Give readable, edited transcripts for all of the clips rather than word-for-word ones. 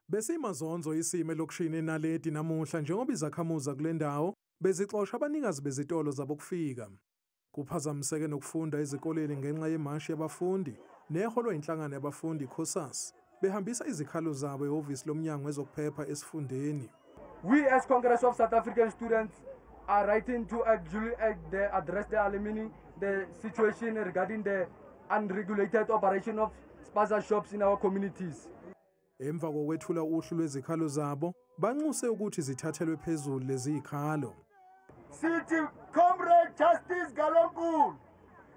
Besimazonzo isimo elokishini eNaledi namuhla njengoba izakhamuzi kule ndawo bezixosha abanikazi bezitolo zabokufika. Kuphazamiseke nokufunda ezikoleni ngenxa yemashi yabafundi neholwa inhlangano yabafundi iCOSAS behambisa izikhalo zabo ehhovisi lomnyango wezokuphepha esifundeni. We as Congress of South African Students are writing to actually address the alarming the situation regarding the unregulated operation of spaza shops in our communities. Emva kokwethula uhlu lwezikhalo zabo, banxuse ukuthi zithathelwe phezulu lezi zikhalo. Sithi Comrade Justice Galonkulu,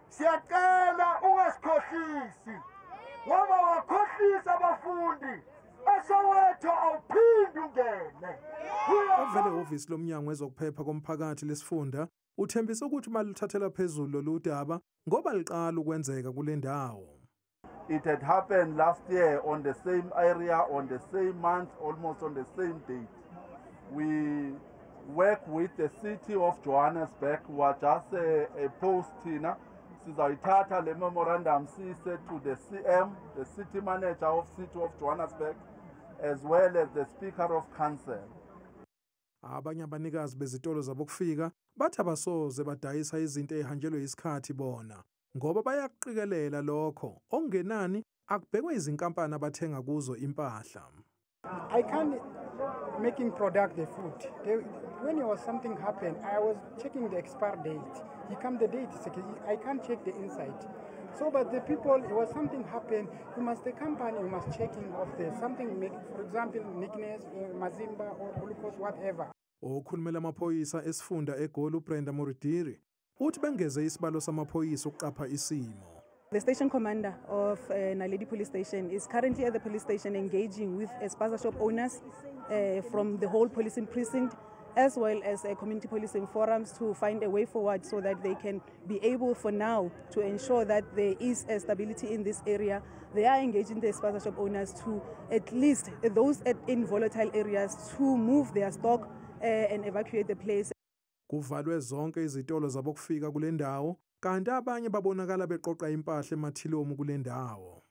siyacela ungasikhohlisi ngoba wakhohlisa abafundi eSoweto, awuphindi ungene. Ovele ehhovisi lomnyango wezokuphepha komphakathi lesifunda uthembise ukuthi baluthathela phezulu lolu daba ngoba liqala ukwenzeka kule ndawo. It had happened last year on the same area, on the same month, almost on the same date. We work with the City of Johannesburg. We are just a post thina. Sizayithatha le memorandum siyise to the CM, the city manager of City of Johannesburg, as well as the Speaker of Council. Abanye abanikazi bezitolo zabokufika bathi abasoze badayisa izinto ezihanjelwe isikhathi bona ngoba bayakuqikelela lokho okungenani akubhekwe izinkampani abathenga kuzo impahla. I can't making product the food. When it was something happened, I was checking the expire date. He come the date, I can't check the inside. So, but the people, it was something happened. You must the company, you must checking of the something make, for example, Niknes, Mazimba or glucose, whatever. Okhulumela amaphoyisa esifunda eGoli uBrenda Muridiri uthi bengeze isibalo samaphoyisa ukuqapha isimo. The station commander of Naledi Police Station is currently at the police station engaging with spaza shop owners from the whole policing precinct, as well as community policing forums, to find a way forward so that they can be able for now to ensure that there is a stability in this area. They are engaging the spaza shop owners to at least those in volatile areas to move their stock and evacuate the place. Kuvalwe zonke izitolo zabokufika kule ndawo kanti abanye babonakala beqoqa impahla emathilomu kule ndawo.